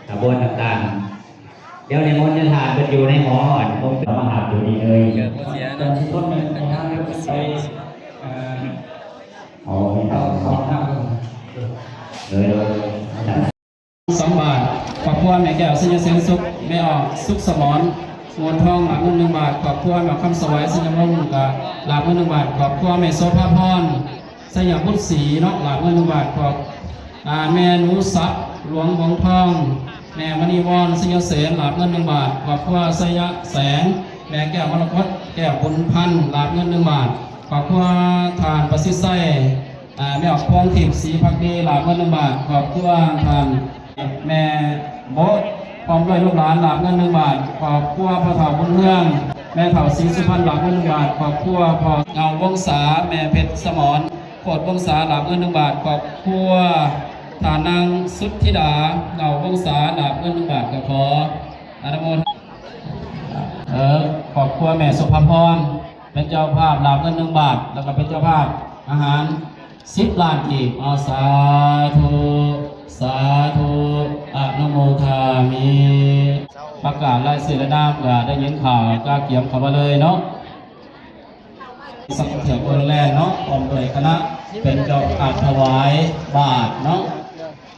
ຂະບວນຕ່າງໆ ດຽວນິມົນຍາທ່ານເພິ່ນຢູ່ໃນຫໍອັນອົງ ມາຫາໂພດີເອີຍ ເອີ ເອີ ສອງບາດ ຄອບຄົວແມ່ແກ້ວ ໄຊຍະເສນສຸກ ແມ່ອອກ ສຸກສະໝອນ ງວນທອງ ຫຼາບເງິນໜຶ່ງບາດ ຄອບຄົວແມ່ຄຳສະຫວາຍ ໄຊຍະວົງ ກະຫຼາບເງິນໜຶ່ງບາດ ຄອບຄົວແມ່ໂສພາພອນ ໄຊຍະບຸດສີເນາະ ຫຼາບເງິນໜຶ່ງບາດ ຄອບ ອາ ແມ່ໜູສັບ ຫຼວງບົວທອງ ແມ່ມະນີວອນ ໄຊຍະເສນ ຫຼາບເງິນໜຶ່ງບາດ ຄອບຄົວໄຊຍະແສງ ແມ່ແກ້ວມໍລະກົດ ແກ້ວບຸນພັນ ຫຼາບເງິນໜຶ່ງບາດ ຄອບຄົວທ່ານປະສິດໄຊ ອາ ແມ່ອອກພວງທິບ ສີພັກດີ ຫຼາບເງິນໜຶ່ງບາດ ຄອບຄົວທ່ານ ແມ່ໂບດ ພ້ອມດ້ວຍລູກຫຼານ ຫຼາບເງິນໜຶ່ງບາດ ຄອບຄົວພໍ່ເຖົ້າບຸນເຮືອງ ແມ່ເຖົ້າສີສຸພັນ ຫຼາບເງິນໜຶ່ງບາດ ຄອບຄົວພໍ່ເຫງົາວົງສາ ແມ່ເພັດສະໝອນ ໂຄດວົງສາ ຫຼາບເງິນໜຶ່ງບາດ ຄອບຄົວທ່ານນາງສຸດທິດາ ເຫງົາວົງສາ ຫຼາບເງິນໜຶ່ງບາດ ກໍຂໍອະນຸໂມທະນາ ເອີ ຄອບຄົວແມ່ສຸພາພອນ ເປັນເຈົ້າພາບ ຫຼາບເງິນໜຶ່ງບາດ ແລ້ວກໍເປັນເຈົ້າພາບອາຫານ ສິບລ້ານກີບ ເອົາ ສາທຸ ສາທຸ ອະນຸໂມທາມິ ປະກາດລາຍຊື່ລາຍນາມ ກໍໄດ້ຍິນຂ່າວ ກະກຽມເຂົ້າມາເລີຍເນາະ ສັກເຖວໂອແລນເນາະ ພ້ອມດ້ວຍຄະນະ ເປັນເຈົ້າພາບຖວາຍບາດເນາະ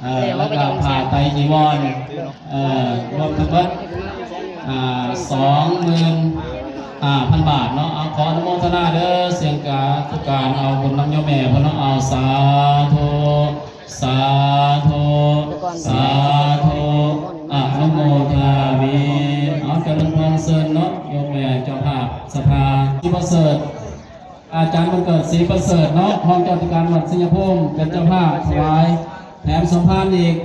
ເອີ ແລ້ວກໍຜ້າໄຕຈີວອນ ເອີ ລວມທັງເບິດ ອາ ສອງໝື່ນຫ້າພັນບາດເນາະ ເອົາ ຂໍອະນຸໂມທະນາເດີ ເຊິ່ງກາທຸກການ ເອົາບຸນນຳໂຍມແມ່ເພິ່ນເນາະ ເອົາ ສາທຸ ສາທຸ ສາທຸ ອະນຸໂມທາມິ ເອົາ ຈະເລີນພອນເຊີນເນາະ ໂຍມແມ່ເຈົ້າພາບສັດທາ ທີ່ປະເສີດ ອາຈານບັນເກີດ ສີປະເສີດເນາະ ຮອງເຈົ້າອາທິການວັດໄຊຍະພູມ ເປັນເຈົ້າພາບຖວາຍແຖມສົມພານອີກ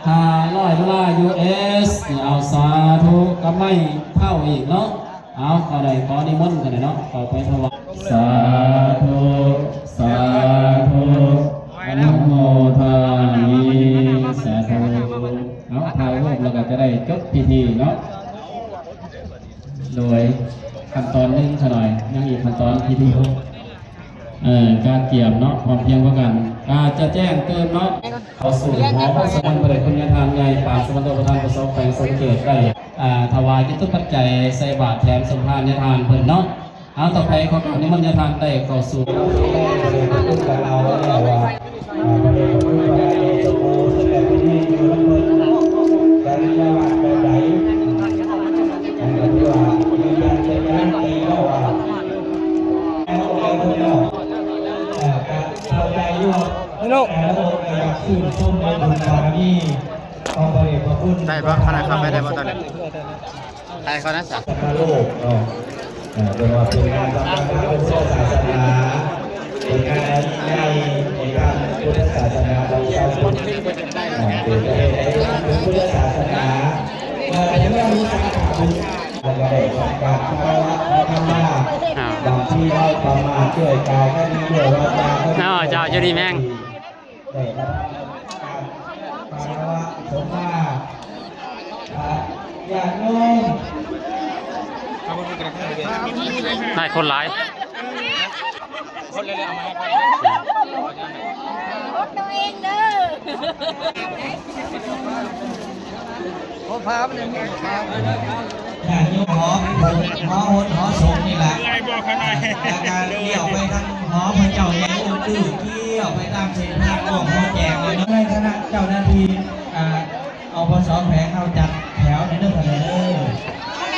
ຫ້າຮ້ອຍໂດລາຢູເອສ ເອົາ ສາທຸ ກັບໄມ້ເທົ້າອີກເນາະ ເອົາ ຂໍໄດ້ ຂໍນິມົນກັນເນາະ ເຂົ້າໄປຖວາຍ ສາທຸ ສາທຸ ອະນຸໂມທາມິ ສາທຸ ເອົາ ຖ່າຍຮູບແລ້ວກໍຈະໄດ້ຈົບພິທີເນາະ. ໂດຍຂັ້ນຕອນໜຶ່ງຂະນ້ອຍ ຍັງອີກຂັ້ນຕອນທີ່ດີ ເອີ ກາກຽມເນາະ ພ້ອມພຽງເທົ່າກັນ ກາຈະແຈ້ງເຕີມເນາະ ເຂົ້າສູ່ຫໍພະສະໝັນພະເດດຄຸນຍາທ່ານໃຫຍ່ ປາງສະຫວັນໂຕ ປະທານປະຊາແຂວງສະຫວັນນະເຂດ ໄດ້ ອາ ຖວາຍຈິດຕຸປັດໄຈໃສ່ບາດແຖມສົມພານຍາທ່ານເພິ່ນເນາະ ເອົາ ຕໍ່ໄປຂໍກາບນິມົນຍາທ່ານໄດ້ເຂົ້າສູ່ ໄດ້ບໍ່? ຂະໜາດເຂົ້າໄປໄດ້ບໍ່ຕອນນີ້? ໄດ້ເຂົ້ານະ ສາ ສະມາໂລກເນາະ ເອີ ເປັນວ່າຜົນງານສຳຄັນທາງພຸດທະສາສະໜາ ຜົນງານອັນຍິ່ງໃຫຍ່ໃນທາງພຸດທະສາສະໜາຂອງຊາວພຸດ ເອີ ເປັນປະເພດໃດທາງພຸດທະສາສະໜາ ເອີ ເປັນເລື່ອງມີສາຂະບຸນ ແລ້ວກໍໄດ້ການຄາລະວະທຳມາ ບາງທີເຮົາປະໝາດດ້ວຍກາຍ ກໍດີດ້ວຍວາຈາ ເນາະ ເຈົ້າ ຢູ່ດີມີແຮງ. ໄດ້ຮັບການຄາລະວະສົມມາ ອາ ຍາດໂຍມ ຫຼາຍຄົນຫຼາຍ ຄົນເລື້ອຍໆ ເອົາມາໃຫ້ ລົດໂຕເອງເດີ. ໂອ້ ພາບນີ້ມີພາບ ຍາດໂຍມຫໍ ຫໍຫົດຫໍສົງນີ້ລະ ເມື່ອຍບໍ່ຂະນ້ອຍ ແລ້ວກະລ້ຽວໄປທາງຫໍພະເຈົ້າໃຫຍ່ອົງຕື້ ລ້ຽວໄປຕາມເສັ້ນທາງກ້ອງຫົວແຈງເລີຍເນາະ ໃນຖານະເຈົ້າໜ້າທີ່ ອາ ອພສ ແຂວງເຮົາຈັດແຖວໃນເດີ ເດີ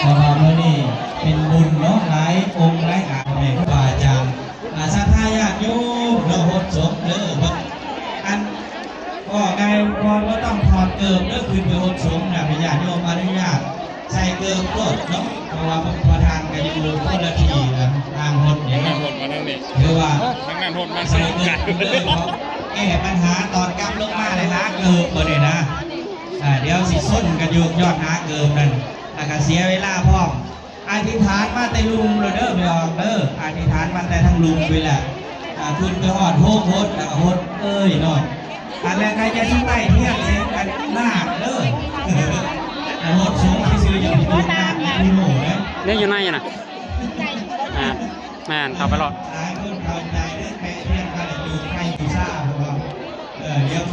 ເພາະວ່າມື້ນີ້ເປັນບຸນເນາະ ຫຼາຍອົງຫຼາຍອາ ແມ່ຄູບາອາຈານ ອາ ສັດທາຍາດໂຍມເນາະ ຫົດສົງເດີ ອັນ ເວົ້າງ່າຍ ບໍ່ ບໍ່ຕ້ອງຖອດເກີບເດີ ຂຶ້ນໄປຫົດສົງນະ ໃຫ້ຍາດໂຍມອະນຸຍາດໃສ່ເກີບໂລດເນາະ ເພາະວ່າພະປະທານກໍຢູ່ຄົນລະທີ່ກັນ ທາງຫົດນີ້ເນາະ ຖືວ່າໃສ່ເກີບເລີຍ ເພາະແກ້ບັນຫາຕອນກັບລົງມາໄດ້ຫາເກີບບໍ່ນີ້ນະ ອາ ດຽວຊິຊົນກັນຢູ່ຍ້ອນຫາເກີບນັ້ນ ແລ້ວກໍເສຍເວລາພ້ອມ. ອະທິຖານມາແຕ່ລຸ່ມໂລດເດີ ແມ່ອອກເດີ ອະທິຖານມາແຕ່ທາງລຸ່ມພຸ້ນແຫຼະ ອາ ຂຶ້ນໄປຮອດໂຮງຫົດ ແລ້ວກໍຫົດເອີຍເນາະ ອັນແລະກໍຢ່າຊິໄຕ້ທຽນໃສ່ກັນນາກເດີ ອາ ຫົດສົງຊື່ໆ ຢ່າໄປຈູດນາກນະ ມີໝູ່ເດີ ນີ້ຢູ່ໃນນະ ອາ ແມ່ນ ເຂົ້າໄປໂລດ ຫຼາຍຄົນເຂົ້າໃຈເດີ ແປະທຽນກໍໄດ້ຈູດໄຟບູຊາ ເພາະວ່າ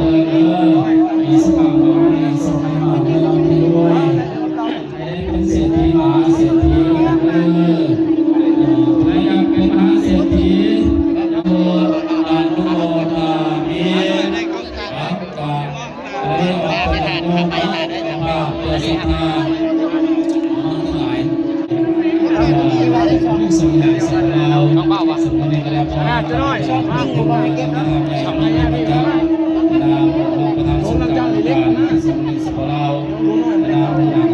ລີນເດີ ມີສຸຂະ ມີສຸຂະ ມີລາບ ມີລວຍ ໃຫ້ໄດ້ເປັນເສດຖີມະຫາເສດຖີເດີ ເອີ ໃຜຢາກເປັນມະຫາເສດຖີ ອະນຸໂມທາມິ ກັບການ ເອີ ເຈົ້າພາບເຈົ້າສັດທາ ນ້ອງໆທັງຫຼາຍ ເອີ ສົມເດັດສົມລາວ ສົມເດັດກະດາພອນ ສຳນັກງານໃຫຍ່ ສຳນັກງານປະຈຳ ນາມຮອງປະທານສູນກາງອົງການ ສົມເດັດສົມລາວ ນາມ